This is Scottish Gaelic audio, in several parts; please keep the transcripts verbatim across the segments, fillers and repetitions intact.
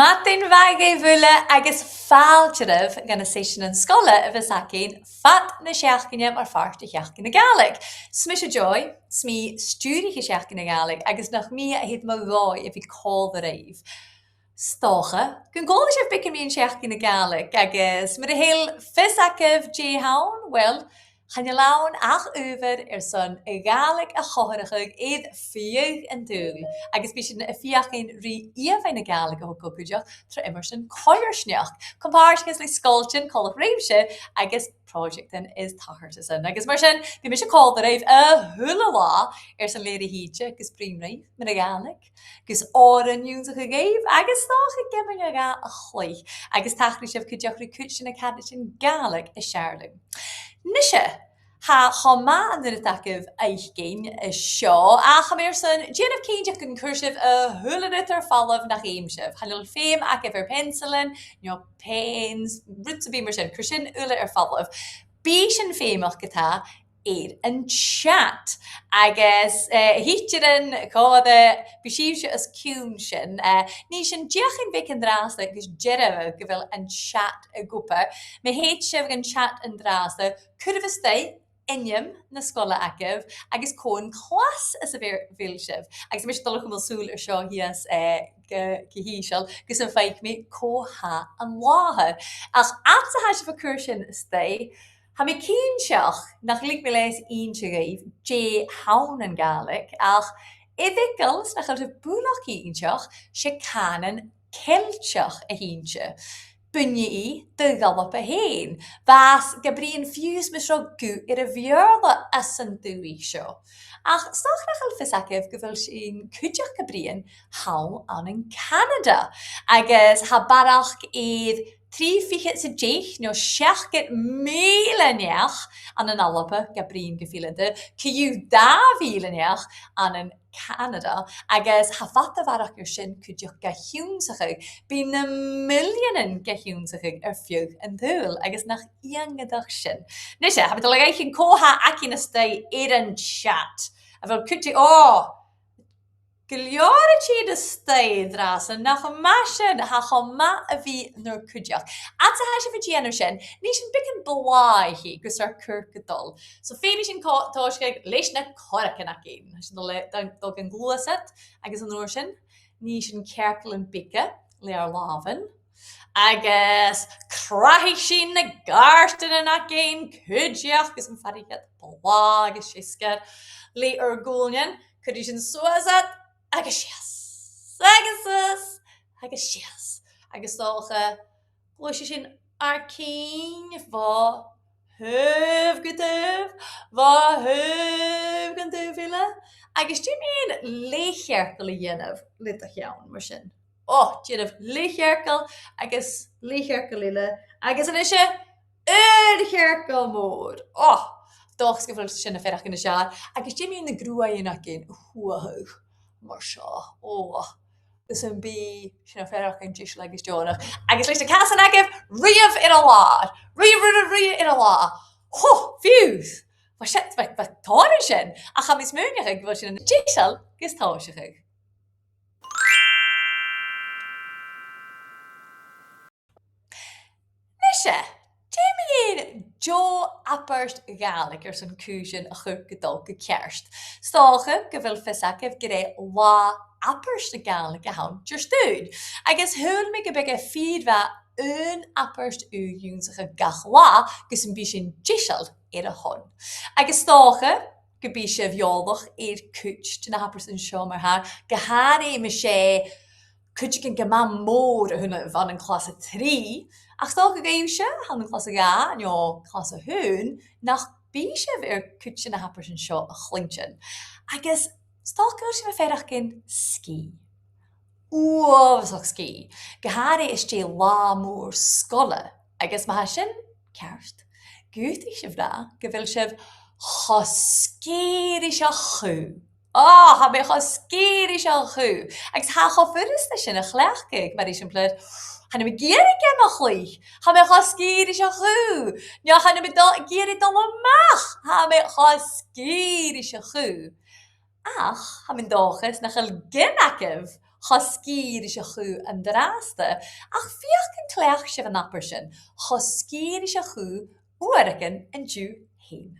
Madainn mhath dhuibh uile agus fàilte oirbh dha na seiseanan sgoile a bhios againn fad na seachdain mar phàirt de Sheachdain na Gàidhlig. 'S mise Joy, 's mi stiùiriche Sheachdain na Gàidhlig agus nach mi a tha air mo dhòigh a bhith còmhla ribh. 'S dòcha gun cuala sibh beagan mu Sheachdain na Gàidhlig agus mura h-eil fios agaibh dè th' ann, well, chan eil ann ach adhbhar airson a' Ghàidhlig a chomharrachadh air feadh an t-saoghail, agus bidh sinn a' feuchainn ri ìomhaigh na Gàidhlig a thogail cuideachd tro iomairtean coimhearsnachd, com-pàirteachas le sgoiltean coltach ribhse agus pròiseactan is tachartasan. Agus mar sin, bidh mise còmhla ribh a h-uile latha airson leth-uair a thìde agus bruidhinn ribh mun a' Ghàidhlig, gus òran ionnsachadh dhuibh agus 's dòcha geamannan a chluich, agus tachraidh sibh cuideachd ri cuid de na caraidean Gàidhlig as fheàrr leam. Nise, tha cho math an uiread agaibh fhaicinn an seo, ach tha mi airson dèanamh cinnteach gun cuir sibh a h-uile rud air falbh nach fheum sibh. Chan eil feum agaibh air peansailean, no pens, rud sam bith mar sin, cuir sin uile air falbh. Bidh sinn feumach ge-tà air an chat. Agus, eh, a thidsearan, cò, bidh sibhse os cionn sin. Eh, nì sinn deuchainn bheag an-dràsta gus dearbhadh gu bheil an chat ag obair. Ma thèid sibh dhan chat an-dràsta, cuiribh a-staigh ainm na sgoile agaibh agus cò an clas anns a bheil, bheil sibh. Agus tha mise a' dol a chumail sùil air seo shìos, eh, gu, gu h-ìosal, gus am faic mi cò tha an làthair. Ach fhad 's a tha sibh a' cur sin a-staigh, tha mi cinnteach nach leig mi leas innse dhuibh dè th' ann an Gàidhlig, ach air eagal 's nach eil sibh buileach cinnteach, 's e cànan Ceilteach a th' innte. Buinidh i do dh'Alba fhèin. Bhathas ga bruidhinn fiù 's mus robh guth air a' Bheurla anns an dùthaich seo. Ach 's dòcha nach eil fios agaibh gu bheil sinn cuideachd ga bruidhinn thall ann an Canada. Agus tha barrachd air trì fichead 's a deich no seachdad mìle neach ann an Alba ga bruidhinn gu fileanta, co-dhiù dà mhìle neach ann an Canada, agus tha fada a bharrachd air sin cuideachd ga h-ionnsachadh. Bidh na milleanan ga h-ionnsachadh air feadh an t-saoghail, agus nach iongantach sin. Nise, tha mi a' dol a dh'fhaicinn cò tha againn a-staigh air an chat. A bheil cuideigin, ò, gu leòr a' tighinn a-staigh an-dràsta, nach math sin, tha cho math a bhith nur cuideachd. Fhad 's a tha sibh a' dèanamh sin, nì sinn beagan blàthachaidh gus ar cuirp a dhol. So feumaidh sinn co-, tòiseachadh leis na corragan againn. Tha sinn a' dol le, dol, dol gan gluasad, agus an uair sin, nì sinn cearcallan beaga le ar làmhan. Agus crathaidh sinn na gàirdeanan againn cuideachd, gus am fairich iad blàth agus seasgair le ar guailnean. Cuiridh sinn suas iad, agus sìos, agus suas, agus sìos. Agus 's dòcha, gluaisidh sinn ar cinn bho thaobh gu taobh, bho thaobh gu taobh eile. Agus dè mu dheidhinn leth-chearcall a dhèanamh le do cheann mar sin? Ò, dèanamh leth-chearcall agus leth-chearcall eile. Agus a-nise, aon chearcall mòr. Ò, 's dòcha gu bheil sin a' faireachdainn nas fheàrr. Agus dè mu dheidhinn na gruaidhean againn a shuathadh mar seo? Ò, gus am bi sin a' faireachdainn deiseil agus deònach. Agus leis na casan agaibh, ruith air an làr. Ruith, ruith, ruith, ruith air an làr. Hò, fiù 's. Bha sin, bha, bha tòrr an sin. Ach tha mi a' smaoineachadh gu bheil sinn deiseil gus tòiseachadh. Nise, dè mu dheidhinn deagh abairt Ghàidhlig airson cùisean a chur gu dol gu ceart? 'S dòcha gu bheil fios agaibh gur e Latha Abairt na Gàidhlig a th' ann Diardaoin. Agus shaoil mi gum biodh e fìor mhath aon abairt ùr ionnsachadh gach latha gus am bi sinn deiseil air a shon. Agus 's dòcha gum bi sibh eòlach air cuid de na h-abairtean seo mar-thà, gu h-àraidh mas e cuideigin gu math mòr a th' annaibh ann an clas a trì, ach 's dòcha dhuibhse a tha ann an clas a dhà no clas a h-aon, nach bi sibh air cuid de na h-abairtean seo a chluinntinn. Agus 's dòcha gu bheil sibh a' faireachdainn sgìth. Uabhasach sgìth. Gu h-àraidh às dèidh latha mòr sgoile. Agus ma tha sin ceart, dh'fhaodadh sibh ràdh gu bheil sibh cho sgìth ris a' chù. Ò, tha mi cho sgìth ris a' chù. Agus tha e cho furasta sin a chleachdadh, mar eisimpleir, chan eil mi ag iarraidh geama a chluich, tha mi cho sgìth ris a' chù. No chan eil mi do-, ag iarraidh dol a-mach, tha mi cho sgìth ris a' chù. Ach tha mi an dòchas nach eil gin agaibh cho sgìth ris a' chù an-dràsta, ach feuch an cleachd sibh an abairt sin, cho sgìth ris a' chù uaireigin an-diugh fhèin.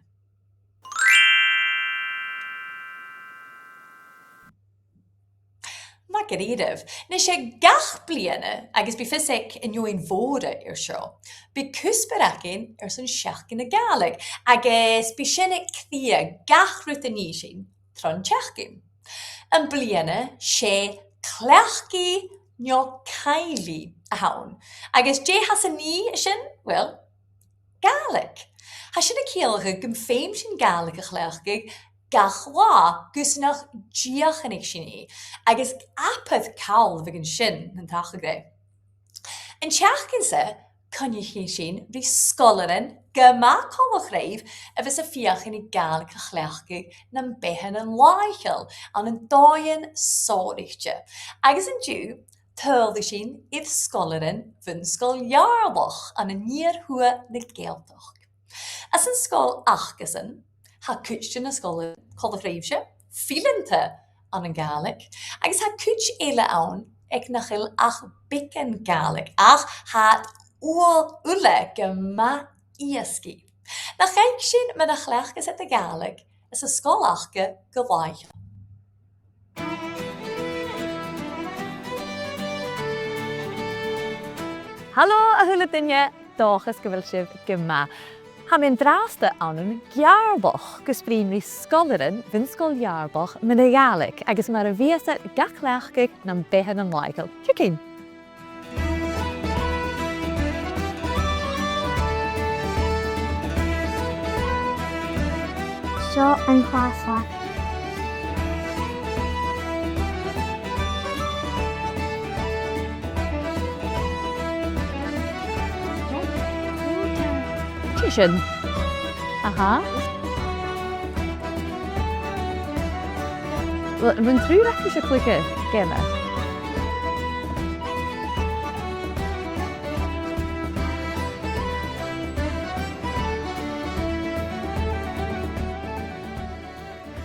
Math dha-rìribh. Nise, gach bliadhna, agus bidh fios aig an fheadhainn mhòra air seo, bidh cuspair againn airson Seachdain na Gàidhlig, agus bidh sin a' crìochnaich gach rud a nì sinn tron t-seachdain. Am-bliadhna, 's e cleachdaidh no caill i a th' ann. Agus dè tha san nì sin? Well, Gàidhlig. Tha sin a' ciallachadh gum feum sinn Gàidhlig a chleachdadh gach latha gus nach dìochuimhnich sinn i, agus abair càil a bhiodh an sin nan tachradh. An t-seachdain-sa, coinnichidh sinn ri sgoilearan gu math coltach ribh a bhios a' feuchainn a' Ghàidhlig a chleachdadh nam beatha làitheil ann an dòighean sònraichte. Agus an-diugh, tadhlaidh sinn air sgoilearan Bhun-sgoil Gheàrrloch ann an iar-thuath na Gàidhealtachd. Anns an sgoil acasan, tha cuid de na sgoilearan coltach ribhse, fileanta ann an Gàidhlig, agus tha cuid eile ann aig nach eil ach beagan Gàidhlig, ach tha iad uile, uile gu math èasgaidh. Nach fhaic sinn mar a chleachdas iad a' Ghàidhlig anns an sgoil aca gu làitheil. Halò a h-uile duine, dòchas gu bheil sibh gu math. Tha mi an-dràsta ann an Geàrrloch gus bruidhinn ri sgoilearan Bhun-sgoil Gheàrrloch mun a' Ghàidhlig agus mar a bhios iad ga cleachdadh nam beatha làitheil. Tiugainn. Seo an clas-sa. Dè sin? Aha. Well, an robh an triùir agaibhse a' cluiche geama?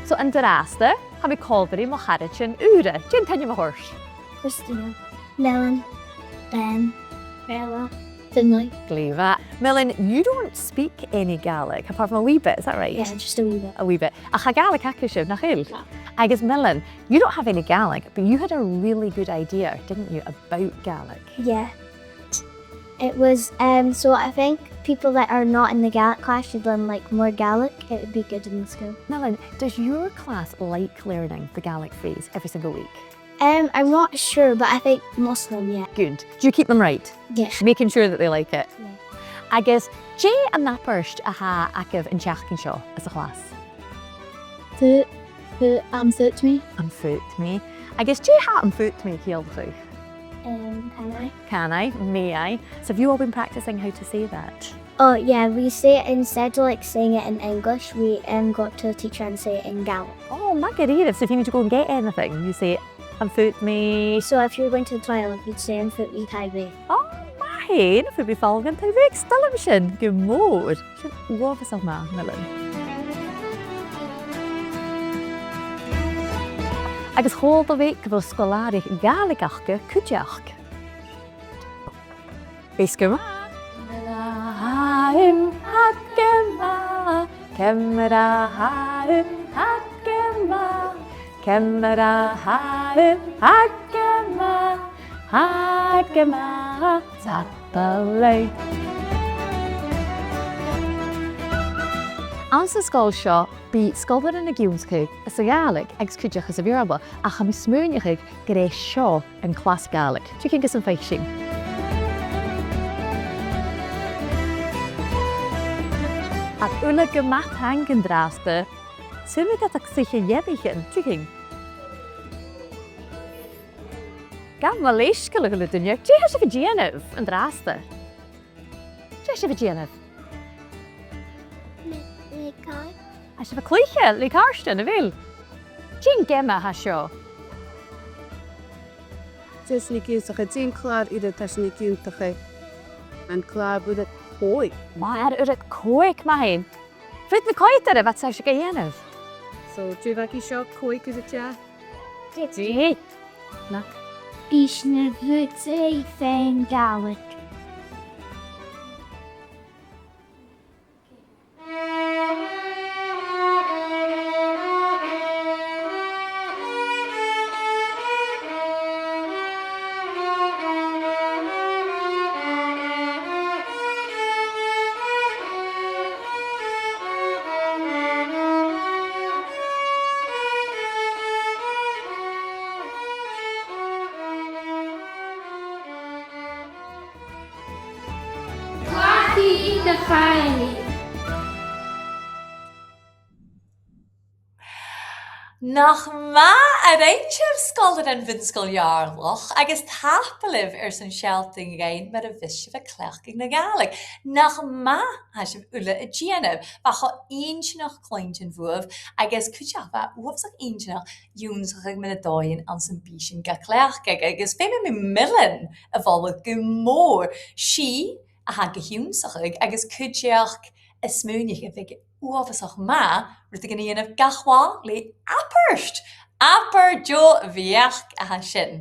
So an-dràsta, tha mi còmhla ri mo charaidean ùra. Dè an t-ainm a th' ort? Christina. Melon. Ben. Bella. Finlay. Glè mhath. Melon, you don't speak any Gaelic, apart from a wee bit, is that right? Yeah, just a wee bit. A wee bit. Ach tha Gàidhlig agaibh, nach eil? Yeah. Agus Melon, you don't have any Gaelic, but you had a really good idea, didn't you, about Gaelic? Yeah. It was, um, so I think people that are not in the Gaelic class should learn, like, more Gaelic. It would be good in the school. Melon, does your class like learning the Gaelic phrase every single week? Um, I'm not sure, but I think most of them, yeah. Good. Do you keep them right? Yeah. Making sure that they like it? Yeah. Agus dè an abairt a th' agaibh an t-seachdain seo anns a' chlas? Fo-, fo-, am faod mi. Am faod mi. Agus dè tha am faod mi a' ciallachadh? Um, can I? Can I? May I? So have you all been practising how to say that? Oh, yeah, we say it instead of, like, saying it in English, we, um, go up to the teacher and say it in Gaelic. Oh, math dha-rìribh. So if you need to go and get anything, you say, "Am faod mi." So if you're going to the toilet, you'd say, "Am faod mi taigh-bheag." Oh, math fhèin, am faod mi falbh dhan taigh-bheag. 'S toil leam sin gu mòr. Sin uabhasach math, Melon. Agus chuala mi gu bheil sgoilearan Gàidhlig aca cuideachd. Bidh sgoinneil. Ciamar a tha thu, ciamar a tha thu, ciamar a tha thu, ciamar a tha thu. Tapadh leibh. Anns an sgoil seo, bidh sgoilearan ag ionnsachadh anns a' Ghàidhlig agus cuideachd anns a' Bheurla, ach tha mi a' smaoineachadh gur e seo an clas Gàidhlig. Tiugainn gus am faic sinn. Tha iad uile gu math trang an-dràsta. Saoil am bi iad a' cluich leabhraichean? Tiugainn. Gabh mo leisgeul, a h-uile duine. Dè tha sibh a' dèanamh an-dràsta? Dè tha sibh a' dèanamh? Le, le càr. Tha sibh a' cluiche le càirdean, a bheil? Dè an geama a tha seo? Tha sinn ag ionnsachadh, dè an clàr uiread a tha sinn ag ionnsachadh? An clàr uiread còig. Clàr uiread còig, math fhèin. Faod na coimhead oirbh, a bheil sibh ga dhèanamh? So, dè bh' agaibh seo, còig uiread deich? Deich. Deich. Na. Bidh sinn a' ruith fèin Gàidhlig. Cleachdaidh na fàidhean. Nach math a rinn sibh, sgoilearan Bhun-sgoil Gheàrrloch, agus tapadh leibh airson sealltainn dhuinn mar a bhios sibh a' cleachdadh na Gàidhlig. Nach math a tha sibh uile a' dèanamh. Bha e cho inntinneach cluinntinn bhuaibh, agus cuideachd bha e uabhasach inntinneach ionnsachadh mu na dòighean anns am bi sinn ga cleachdadh, agus feumaidh mi m' fhillean a mholadh gu mòr. 'S i a tha ga h-ionnsachadh agus cuideachd a' smaoineachadh gum biodh e uabhasach math rudeigin a dhèanamh gach latha le abairt. Abair deagh bheachd a tha sin.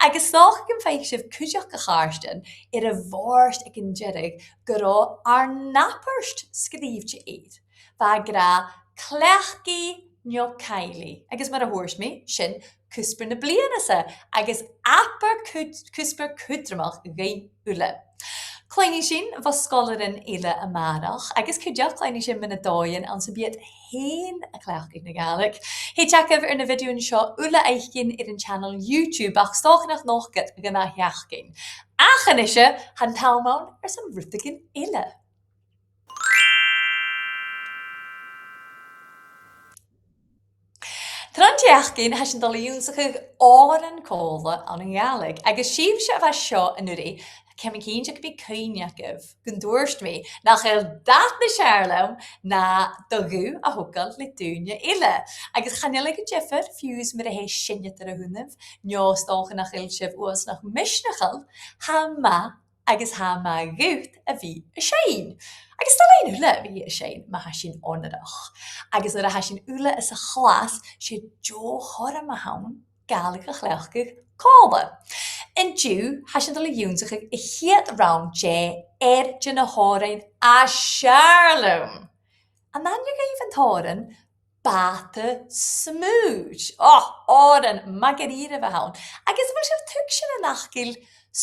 Agus 's dòcha gum faic sibh cuideachd, a chàirdean, air a' bhòrd aig an deireadh gun robh ar n-abairt sgrìobhte air. Bha e ag ràdh cleachdaidh no caill e. Agus mar a thuirt mi, sin cuspair na bliadhna-sa, agus abair cud-, cuspair cudromach dhuinn uile. Cluinnidh sinn bho sgoilearan eile a-màireach, agus cuideachd cluinnidh sinn mu na dòighean anns am bi iad fhèin a' cleachdadh na Gàidhlig. Thèid agaibh air na bhidiothan seo uile fhaicinn air an channel YouTube, ach 's dòcha nach nochd iad gun ath-sheachdain. Ach a-nise, tha an t-àm ann airson rudeigin eile. Tron t-seachdain, tha sinn a' dol a dh'ionnsachadh òran còmhla ann an Gàidhlig, agus sibhse a bha seo an-uiridh, tha mi cinnteach gum bi cuimhne agaibh gun tuirt mi nach eil dad nas fheàrr leam na do ghuth a thogail le daoine eile. Agus chan eil e gu diofar fiù 's mura h-e seinneadair a th' annaibh, no 's dòcha nach eil sibh uabhasach misneachail, tha e math agus tha e math dhut a bhith a' seinn. Agus tha e math dhuinn uile a bhith a' seinn, ma tha sinn onarach. Agus nuair a tha sinn uile sa chlas, 's e deagh chothrom a th' ann Gàidhlig a chleachdadh còmhla. An-diugh, tha sinn a' dol a dh'ionnsachadh a' chiad rann de dh'fhear de na h-òrain as fheàrr leam. An aithne dhuibh an t-òran Bàta Smùid? Ò, òran math dha-rìribh a th' ann. Agus a bheil sibh a' tuigsinn an fhacail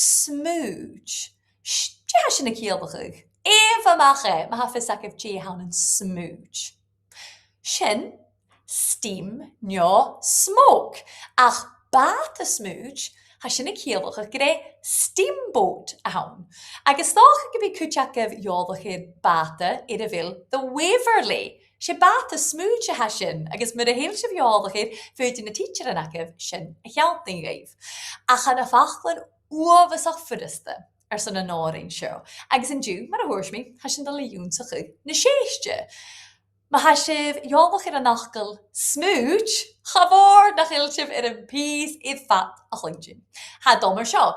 smùid? S-, dè tha sin a' ciallachadh? Èigh a-mach e, ma tha fios agaibh dè th' ann an smùid. Sin steam no smoke. Ach bàta smùid, tha sin a' ciallachadh gur e steamboat a th' ann. Agus 's dòcha gum bi cuid agaibh eòlach air bàta air a bheil the Waverley. 'S e bàta smùid a tha sin, agus mura h-eil sibh eòlach air, faodaidh na tidsearan agaibh sin a shealltainn dhuibh. Ach tha na faclan uabhasach furasta airson an òrain seo. Agus an-diugh, mar a thuirt mi, tha sinn a' dol a dh'ionnsachadh na sèiste. Ma tha sibh eòlach air an fhacal smùid, cha mhòr nach eil sibh air am pìos air fad a chluinntinn. Tha e a' dol mar seo.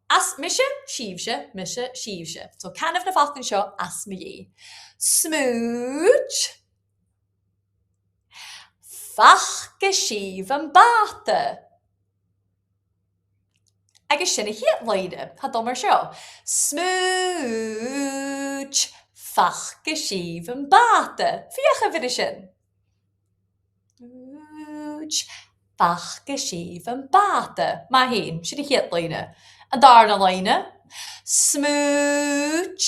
Às mise, sibhse, mise, sibhse. So, canaibh na faclan seo às mo dhèidh. Smùid. Faca sibh am bàta. Agus sin a' chiad loidhne, tha e a' dol mar seo. Smùid, faca sibh am bàta. Feuchaibh air sin. Smùid, faca sibh am bàta. Math fhèin, sin a' chiad loidhne. An dàrna loidhne. Smùid,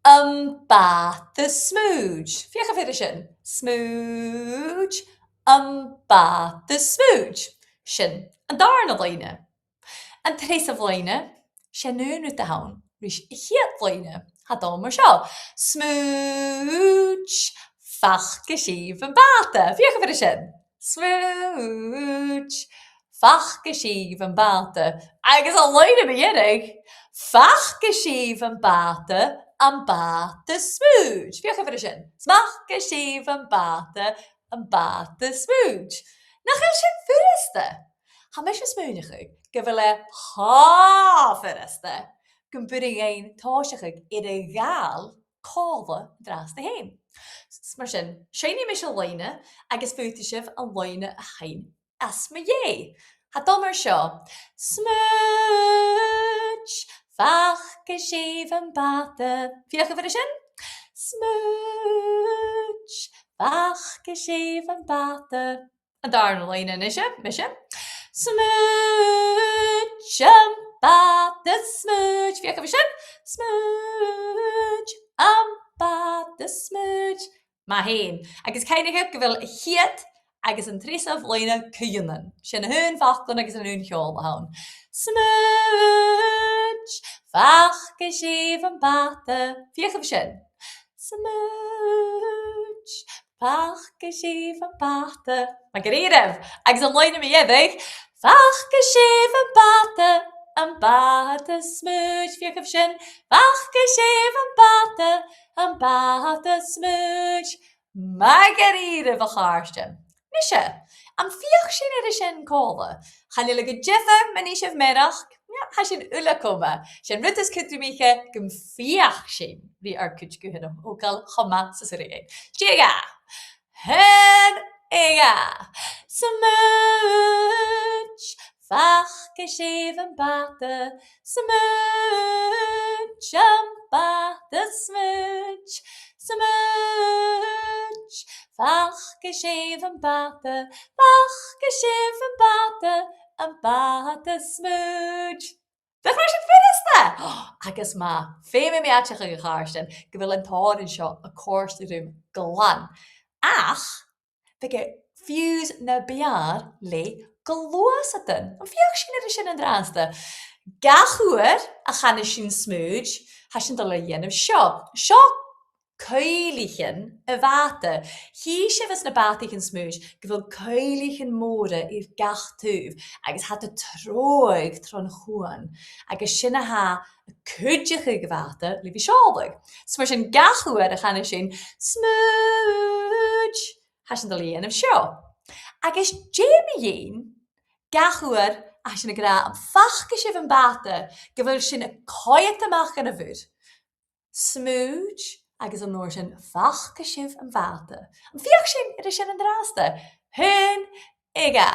am bàta smùid. Feuchaibh air sin. Smùid, am bàta smùid. Sin an dàrna loidhne. An treasamh loidhne, 's e an aon rud a th' ann ris a' chiad loidhne. Tha e a' dol mar seo. Smùid, faca sibh am bàta. Feuchaibh air sin. Smùid, faca sibh am bàta. Agus an loidhne mu dheireadh, faca sibh am bàta, am bàta smùid. Feuchaibh air sin. Faca sibh am bàta, am bàta smùid. Nach eil sin furasta? Tha mise a' smaoineachadh gu bheil e cho furasta gum b' urrainn dhuinn tòiseachadh air a' Ghàidhlig còmhla an-dràsta fhèin. S-, mar sin, seinnidh mise loidhne agus faodaidh sibh an loidhne a sheinn às mo dhèidh. Tha e a' dol mar seo. Smùid, faca sibh am bàta. Feuchaibh air sin. Smùid, faca sibh am bàta. An dàrna loidhne a-nis, a-nis. Smùid, am bàta smùid. Feuchaibh air sin. Smùid, am bàta smùid. Math fhèin. Agus cuimhnichibh gu bheil a' chiad agus an treasamh loidhne co-ionann. 'S e na h-aon fhaclan agus an aon cheòl a th' ann. Smùid, faca sibh am bàta. Feuchaibh air sin. Smùid, faca sibh am bàta. Math dha-rìribh. Agus an loidhne mu dheireadh. Faca sibh am bàta, am bàta smùid. Feuchaibh air sin. Faca sibh am bàta, am bàta smùid. Math dha-rìribh, a chàirdean. Nise, am feuch sinn air sin còmhla? Chan eil e gu diofar ma nì sibh mearachd, no tha sinn uile coma. 'S e an rud as cudromaiche gum feuch sinn ri ar cuid guthan a thogail cho math 's as urrainn dhuinn. Dè th' ann? Aon, dhà. Smùid, faca sibh am bàta. Smùid, am bàta smùid. Smùid, faca sibh am bàta. Faca sibh am bàta, am bàta smùid. Nach robh sin furasta? Agus ma feumaidh mi aideachadh, a chàirdean, gu bheil an t-òran seo a' còrdadh rium glan. Ach bhiodh e fiù 's na b' fheàrr le gluasadan. Am feuch sinn air sin an-dràsta? Gach uair a chanas sinn smùid, tha sinn a' dol a dhèanamh seo. Seo cuibhlichean a' bhàta. Chì sibh anns na bàtaichean smùid gu bheil cuibhlichean mòra air gach taobh, agus tha iad a' treabhadh tron chuan, agus sin a tha a' cuideachadh a' bhàta le bhith a' seòladh. So mar sin gach uair a chanas sinn smùid, tha sinn a' dol a dhèanamh seo. Agus dè mu dheidhinn gach uair a tha sinn ag ràdh am faca sibh am bàta, gu bheil sinn a' coimhead a-mach air a' mhuir. Smùid, agus an uair sin faca sibh am bàta. Am feuch sinn air sin an-dràsta? Aon, dhà.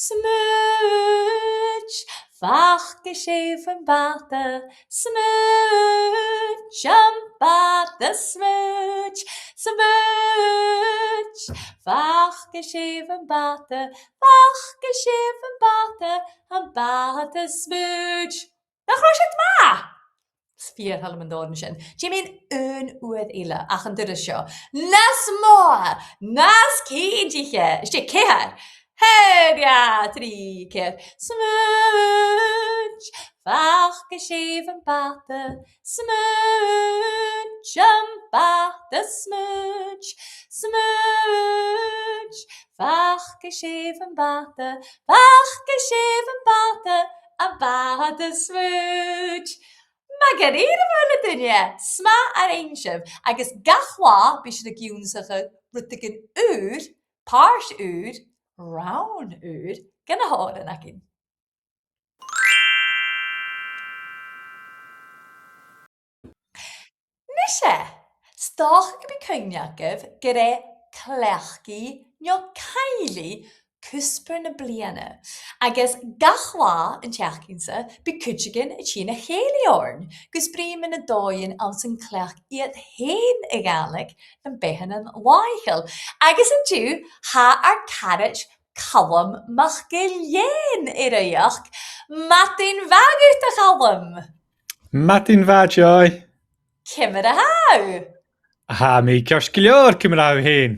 Smùid, faca sibh am bàta. Smùid, am bàta smùid. Smùid, faca sibh am bàta. Faca sibh am bàta, am bàta smùid. Nach robh sin math? 'S fìor thoil leam an t-òran sin. Dè mu dheidhinn aon uair eile, ach an turas seo nas motha, nas cinntiche. Is dè, ceithir. Aon, dhà, trì, ceithir. Smùid, faca sibh am bàta. Smùid, am bàta smùid. Smùid, faca sibh am bàta. Faca sibh am bàta, am bàta smùid. Math dha-rìribh, a h-uile duine. 'S math a rinn sibh, agus gach latha bidh sinn ag ionnsachadh rudeigin ùr, pàirt ùr, rann ùr, de na h-òrain againn. Nise, 's dòcha gum bi cuimhne agaibh gur e cleachdaidh no caileadh cuspair na bliadhna, agus gach latha an t-seachdain-sa bidh cuideigin a' tighinn a chèilidh oirnn, gus bruidhinn mu na dòighean anns an cleachd iad fhèin a' Ghàidhlig nam beathannan làitheil. Agus an-diugh, tha ar caraid Calum MacIllEathain air aoigheachd. Madainn mhath dhut, a Chaluim. Madainn mhath, Joy. Ciamar a tha thu? Tha mi ceart gu leòr, ciamar a tha thu fhèin?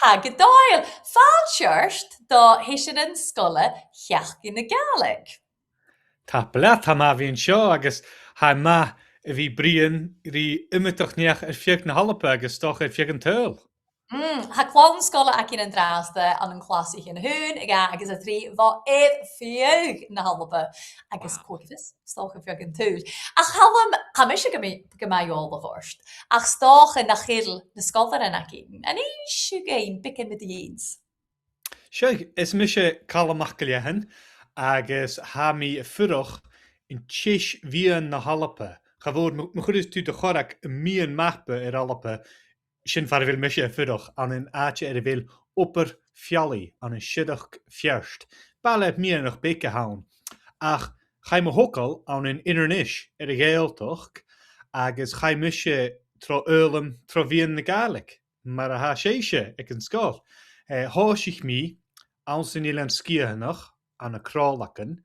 Tha gu dòigheil. Fàilte ort do sheiseanan sgoile Sheachdain na Gàidhlig. Tapadh leat, tha e math a bhith an seo agus tha e math a bhith a' bruidhinn ri iomadach neach air feadh na h-Alba agus 's dòcha air feadh an t-saoghail. Mm, tha clann-sgoile againn an-dràsta ann an clasaichean a h-aon, a dhà agus a trì bho air feadh na h-Alba agus cò aig a tha fios, 's dòcha air feadh an t-saoghail. Ach Chaluim, tha mise gu mi-, gu math eòlach ort, ach 's dòcha nach eil na sgoilearan againn. An innis thu dhuinn beagan mu do dheidhinn-sa? Seadh, is mise Calum MacIllEathain agus tha mi a' fuireach an teis-meadhan na h-Alba. Cha mhòr, ma, ma chuireas tu do chorrag am meadhan mapa air Alba, sin far a bheil mise a' fuireach, ann an àite air a bheil Obar Pheallaidh, ann an Siorrachd Pheairt. Baile meadhanach beag a th' ann. Ach chaidh mo thogail ann an Inbhir Nis air a' Ghàidhealtachd, agus chaidh mise tro fhoghlam tro mheadhan na Gàidhlig, mar a tha sibhse aig an sgoil. Eh, thòisich mi anns an Eilean Sgitheanach, ann an Cròileagan,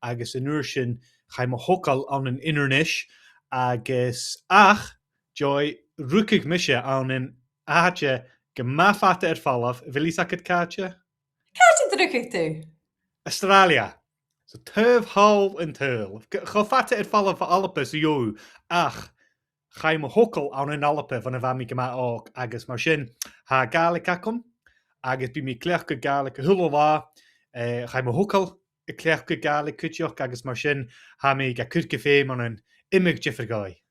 agus an uair sin chaidh mo thogail ann an Inbhir Nis, agus ach, Joy, rugadh mise ann an àite gu math fada air falbh, a bheil fhios agad càite? Càite an do rugadh tu? Astràilia. So taobh thall an t-saoghail. G-, cho fada air falbh bho Alba 's a gheibh thu, ach chaidh mo thogail ann an Alba bhon a bha mi gu math òg, agus mar sin, tha Gàidhlig agam, agus bidh mi a' cleachdadh Gàidhlig a h-uile latha, eh, chaidh mo thogail a' cleachdadh Gàidhlig cuideachd, agus mar sin, tha mi ga cur gu feum ann an iomadh diofar dhòigh.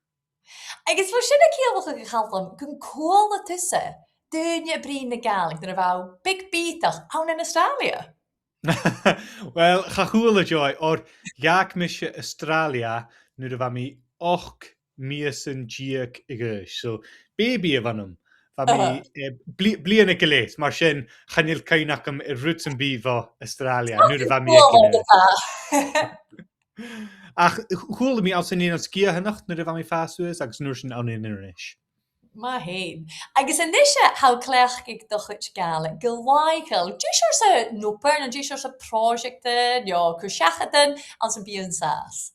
Agus bha sin a' ciallachadh, a Chaluim, gun cuala tusa daoine a' bruidhinn na Gàidhlig nuair a bha thu beag bìodach ann an Astràilia? Well, cha chuala, Joy, oir dh'fhàg mise Astràilia nuair a bha mi ochd mìosan deug a dh'aois. So, baby a bh' annam. Bha mi, eh, bli-, bliadhna gu leth, mar sin, chan eil cuimhne agam air rud sam bith bho Astràilia nuair a bha mi aig an àm. Ach chuala mi anns an Eilean Sgitheanach nuair a bha mi a' fàs suas agus an uair sin ann an Inbhir Nis. Math fhèin. Agus a-nise, tha thu a' cleachdadh do chuid Gàidhlig gu làitheil. Dè seòrsa obair, no dè seòrsa pròiseactan, no cur-seachadan anns am bi thu an sàs?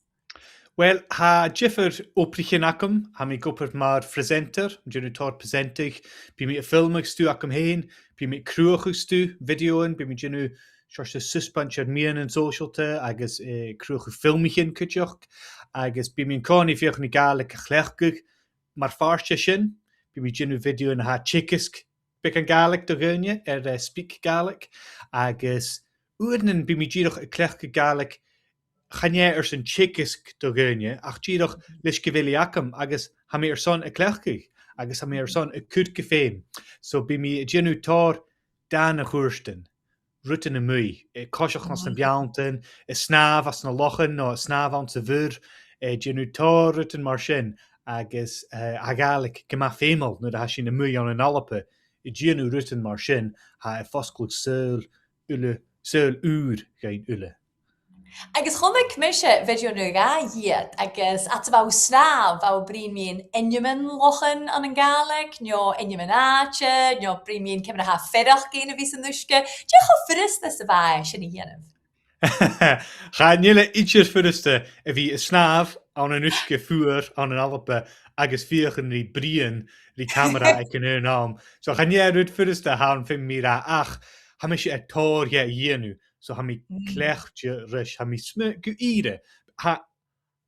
Well, tha diofar obraichean agam, tha mi ag obair mar phresenter, a' dèanamh tòrr presenting, bidh mi a' filmeadh stuth agam fhèin, bidh mi a' cruthachadh stuth, bhideothan, bidh mi a' dèanamh seòrsa susbaint air meadhanan sòisealta agus, eh, cruthachadh filmichean cuideachd, agus bidh mi an-còmhnaidh a' feuchainn a' Ghàidhlig a chleachdadh mar phàirt de sin. Bidh mi a' dèanamh bhideothan a tha a' teagasg beagan Gàidhlig do dhaoine air, eh, Speak Gaelic, agus uaireannan bidh mi dìreach a' cleachdadh Gàidhlig chan e airson teagasg do dhaoine, ach dìreach leis gu bheil i agam, agus tha mi airson a cleachdadh, agus tha mi airson a cur gu feum. So bidh mi a' dèanamh tòrr dàna-chuairtean, rudan a-muigh, eh, coiseachd anns na beanntan, a' snàmh anns na lochan, no a' snàmh anns a' mhuir, eh, dèanamh tòrr rudan mar sin, agus, eh, tha Gàidhlig gu math feumail nuair a tha sinn a-muigh ann an Alba, a' dèanamh rudan mar sin, tha e a' fosgladh saoghal uile, saoghal ùr dhuinn uile. Agus chunnaic mise video no dhà dhìot, agus fhad 's a bha thu a' snàmh, bha thu a' bruidhinn mu ainmean lochan ann an Gàidhlig, no ainmean àite, no bruidhinn mu ciamar a tha faireachdainn a bhith san uisge. Dè cho furasta 's a bha e sin a dhèanamh? Chan eil e idir furasta a bhith a' snàmh ann an uisge fuar ann an Alba agus feuchainn ri bruidhinn ri camara aig an aon àm. So chan e rud furasta a th' ann, feumaidh mi ràdh, ach tha mise air tòrr dheth a dhèanamh. So tha mi cleachdte ris, tha mi sm-, gu ìre. Tha,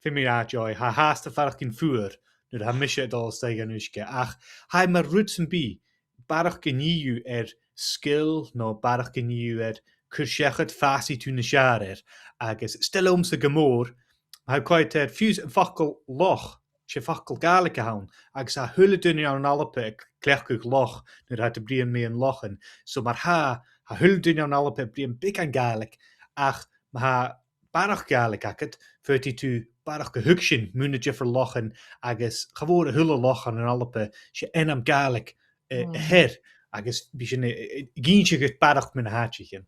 feumaidh mi ràdh, Joy, tha e fhathast a' faireachdainn fuar nuair a tha mise a' dol a-steach dhan uisge, ach tha e mar rud sam bith, barrachd gun dèan thu air sgil no barrachd gun dèan thu air cur-seachad, fàsaidh tu nas fheàrr air, agus 's toil leamsa gu mòr, ma tha thu a' coimhead air fiù 's am facal loch, 's e facal Gàidhlig a th' ann, agus tha a h-uile duine ann an Alba a' cleachdadh loch nuair a tha iad a' bruidhinn mu na lochan. So mar-thà, tha a h-uile duine ann an Alba a' bruidhinn beagan Gàidhlig, ach ma tha barrachd Gàidhlig agad, faodaidh tu barrachd a thuigsinn mu na diofar lochan, agus cha mhòr a h-uile loch ann an Alba, 's e ainm Gàidhlig, eh, a th' air, agus bidh sin, eh, eh, ag innse dhut barrachd mu na h-àiteachan.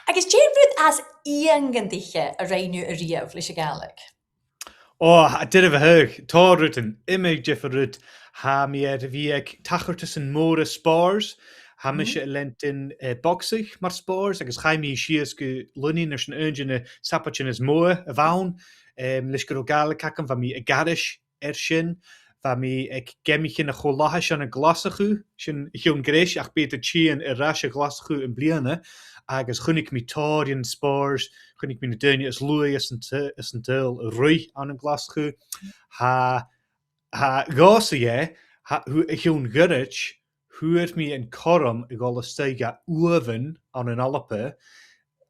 Agus dè an rud as iongantaiche a rinn thu a-riamh leis a' Ghàidhlig? Ò, tha e doirbh a thaghadh, tòrr rudan, iomadh diofar rud. Tha mi air a bhith aig tachartasan mòra spòrs. Tha mise a' leantainn, eh, bogsadh mar spòrs, agus chaidh mi sìos gu Lunnainn airson aon de na sabaidean as motha a bh' ann, em, leis gun robh Gàidhlig agam, bha mi ag aithris air sin. Bha mi aig geamaichean a' Cho-fhlaitheis ann an Glaschu, sin o chionn greis, ach b' fheudar tighinn air ais a Ghlaschu am-bliadhna, agus chunnaic mi tòrr dhen spòrs, chunnaic mi na daoine as luaithe san t-, san t-saoghal a' ruith ann an Glaschu. Tha, tha, dhòmhsa dheth, tha, thu-, o chionn ghoirid, fhuair mi an cothrom a dhol a-steach gu uamhan ann an Alba,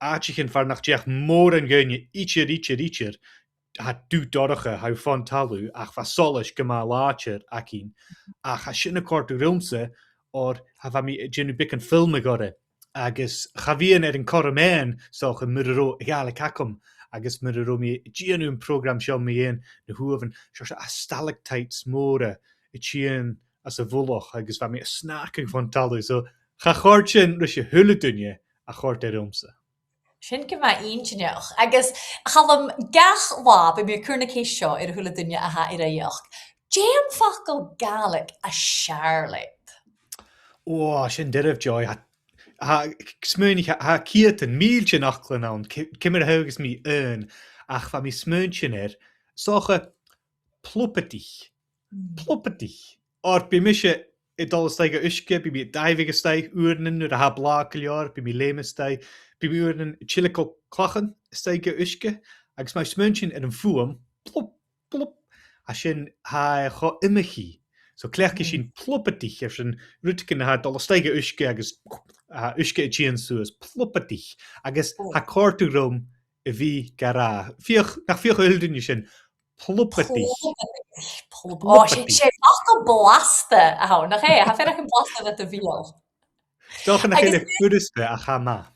àiteachan far nach deach mòran dhaoine idir, idir, idir, tha dubh dorcha, tha thu fon talamh, ach bha solais gu math làidir againn. Ach tha sin a' còrdadh riumsa, oir tha, bha mi a' dèanamh beagan filmeadh orra. Agus cha bhithinn air an cothrom fhaighinn, 's dòcha, mura robh a' Ghàidhlig agam, agus mura robh mi a' dèanamh am prògram seo mu dheidhinn na h-uamhan, seòrsa stalactites mòra a' tighinn anns a' mhullach agus bha mi a' snàgadh fon talamh. So cha chòrd sin ris a h-uile duine ach chòrd e riumsa. Sin gu math inntinneach. Agus, a Chaluim, gach latha, bidh mi a' cur na ceist seo air a h-uile duine a tha air aoigheachd. Dè am facal Gàidhlig as fheàrr leat? Ò, sin doirbh, Joy. Tha, tha, smaoinich, tha, tha ceudan, mìltean fhaclan ann, ci-, ciamar a thagras mi aon, ach bha mi a' smaoineachadh air, 's dòcha, plubadaich. Mm. Plubadaich. Oir bidh mise a' dol a-steach gu uisge, bidh mi a' daibheadh a-steach uaireannan nuair a tha e blàth gu leòr, bidh mi a' leum a-steach, bidh mi uaireannan a' tilgeil clachan a-steach gu uisge, agus ma smaoinich air am fuaim, plub, plub, a sin tha e cho iomchaidh. So cleachdaidh sinn plubadaich airson rudeigin a tha a' dol a-steach gu uisge agus, a, uisge a' tighinn suas, plubadaich. Agus tha e a' còrdadh rium a bhith ga ràdh. Feuch, nach fheuch a h-uile duine sin, plubadaich. Plubadaich, plub-, ò, 's e, 's e facal blasta a th' ann, nach e? Tha e a' faireachdainn blasta leis a' bheul. 'S dòcha nach eil e furasta ach tha e math.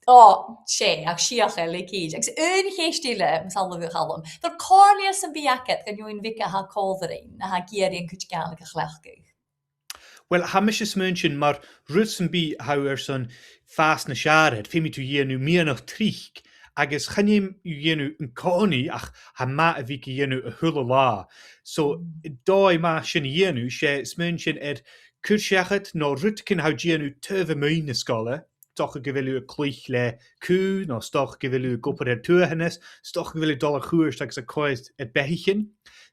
Ò, 's e, ach 's fhiach e le chèile. Agus aon cheist eile, mas e làimh a' Chaluim. A bheil comhairle sam bith agad dhan fheadhainn bheaga a tha còmhla rinn, a tha ag iarraidh an cuid Gàidhlig a chleachdadh? Uill, tha mise a' smaoineachadh sin mar rud sam bith a tha thu airson fàs nas fheàrr air, feumaidh tu dhèanamh meadhanach tric, agus chan fheum thu dhèanamh an-còmhnaidh ach tha e math a bhith ga dhèanamh a h-uile latha. So, dòigh math sin a dhèanamh, 's e smaoineachadh air cur-seachad no rudeigin a tha thu a' dèanamh taobh a-muigh na sgoile, 's dòcha gu bheil thu a' cluich le cù, no 's dòcha gu bheil thu ag obair air tuathanas, 's dòcha gu bheil thu a' dol air chuairt agus a' coimhead air beathaichean.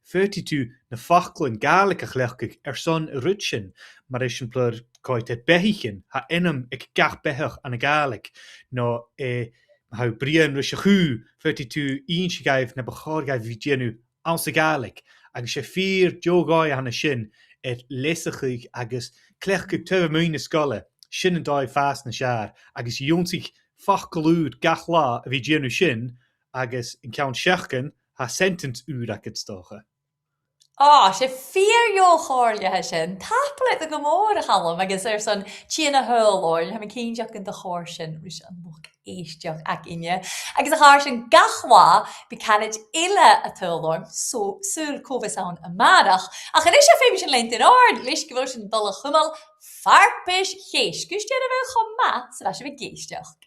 Faodaidh tu na faclan Gàidhlig a chleachdadh airson an rud sin, mar eisimpleir coimhead air beathaichean, tha ainm aig gach beathach ann an Gàidhlig, no, eh, ma tha thu a' bruidhinn ris a' chù, faodaidh tu innse dhaibh na bu chòir dhaibh a bhith a' dèanamh anns a' Ghàidhlig, agus 's e fìor dheagh dhòigh a th' ann an sin air leasachadh agus cleachdadh taobh a-muigh na sgoile, sin an dòigh fàs nas fheàrr, agus dh'ionnsaich facal ùr gach latha a bhith a' dèanamh sin, agus an ceann seachdain, tha sentence ùr agad 's dòcha. Ò, 's e fìor dheagh chomhairle a tha sin. Tapadh leat gu mòr, a Chaluim, agus airson tighinn a thadhal oirnn, tha mi cinnteach gun do chòrd sin ris an luchd-èisteachd againne. Agus a chàirdean, gach latha bidh caraid eile a' tadhal oirnn, so, saoil cò bhios ann a-màireach. Ach a-nis feumaidh sinn leantainn oirnn, leis gu bheil sinn a' dol a chumail farpais cheist. Gus dèanamh cho math 's a bha sibh ag èisteachd.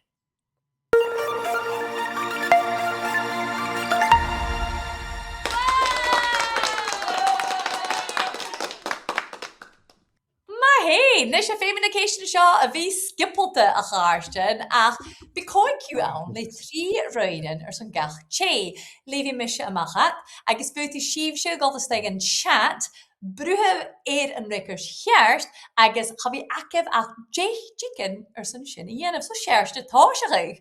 Math fhèin! Nis, feumaidh na ceistean seo a bhith sgiobalta, a chàirdean, ach bidh còig dhiubh ann le trì roghainnean airson gach tè. Leughaidh mise a-mach iad, agus faodaidh sibhse a dhol a-steach dhan chat, bruthadh air an fhreagairt cheart, agus cha bhi agaibh ach deich diogan airson sin a dhèanamh, so searrte tòiseachadh.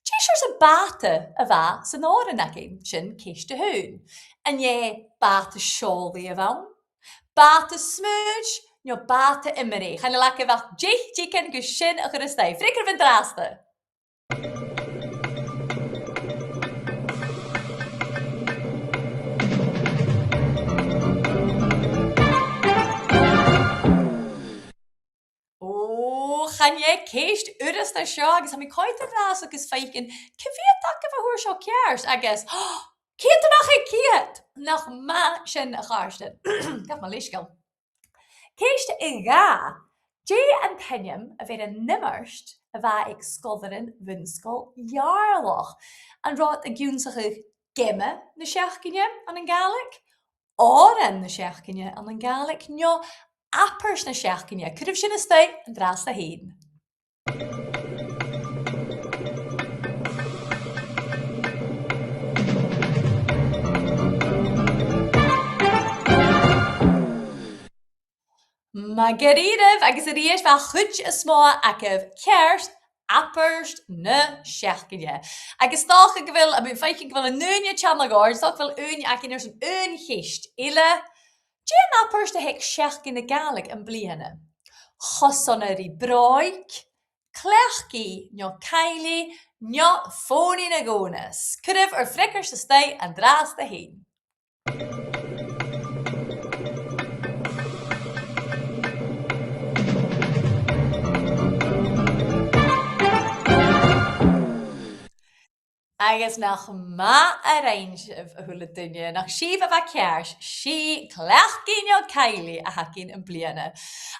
Dè seòrsa bàta a bha san òran againn? Sin ceist a h-aon. An e bàta-seòlaidh a bh' ann, bàta-smùid, no bàta-iomraidh? Chan eil agaibh ach deich diogan gus sin a chur a-steach. Freagair bhuaithe an-dràsta. Ò, chan e ceist furasta seo, agus tha mi a' coimhead air ais agus faicinn, cia mheud agaibh a fhuair seo ceart, agus, ceud a-mach à ceud! Nach math sin, a chàirdean. Gabh mo leisgeul. Ceist a dhà. Dè an t-ainm a bh' air an iomairt a bh' aig sgoilearan Bhun-sgoil Gheàrrloch? An robh iad ag ionnsachadh geama na seachdain ann an Gàidhlig, òran na seachdain ann an Gàidhlig, no abairt na seachdain? Cuiribh sin a-steach an-dràsta fhèin. Math dha-rìribh, agus a-rithist bha a' chuid as motha agaibh ceart, abairt na seachdain. Agus 's dòcha gu bheil, a bheil, faicinn gu bheil an ùine a' teannadh oirnn, 's dòcha gu bheil ùine againn airson aon cheist eile. Dè an abairt a th' aig Seachdain na Gàidhlig am-bliadhna? Cho sona ri bròig, cleachd i no caill i, no fònaidh na dh'fhòghnas. Cuiribh ur freagairt a-steach an-dràsta fhèin. Agus nach math a rinn sibh, a h-uile duine, nach sibh a bha ceart, 's e Cleachd Gin Deò Caileig a th' againn am-bliadhna.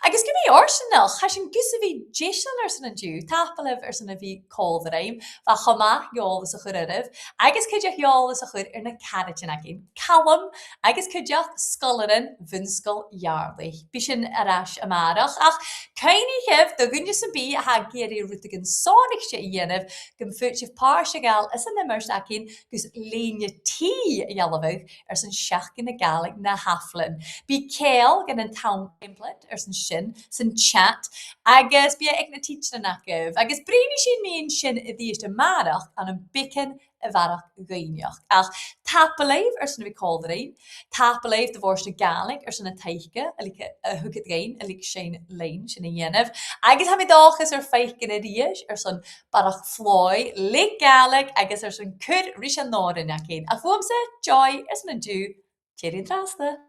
Agus gu mì-fhortanach, tha sinn gus a bhith deiseil airson an-diugh, tapadh leibh airson a bhith còmhla rinn, bha e cho math eòlas a chur oirbh, agus cuideachd eòlas a chur air na caraidean againn, Calum, agus cuideachd sgoilearan Bhun-sgoil Gheàrrloch. Bidh sinn air ais a-màireach, ach cuimhnichibh, do dhuine sam bith a tha ag iarraidh rudeigin sònraichte a dhèanamh, gum faod sibh pàirt a ghabhail anns an iomairt againn gus lèine-t a dhealbhadh airson Seachdain na Gàidhlig na h-ath-bhliadhna. Bidh ceangal gun an t-àm template airson sin san chat, agus bidh e aig na tidsearan agaibh. Agus bruidhnidh sinn mu dheidhinn sin a-rithist a-màireach ann am beagan a bharrachd dhuinn. Ach tapadh leibh airson a bhith còmhla rinn, tapadh leibh do Bhòrd na Gàidhlig airson an taice a leig-, a thug iad dhuinn, a leig sinn leinn sin a dhèanamh. Agus tha mi an dòchas ur faicinn a-rithist airson barrachd phlòigh le Gàidhlig agus airson cur ris an òran againn. Ach bhuamsa, Joy, airson an-diugh, tìoraidh an-dràsta.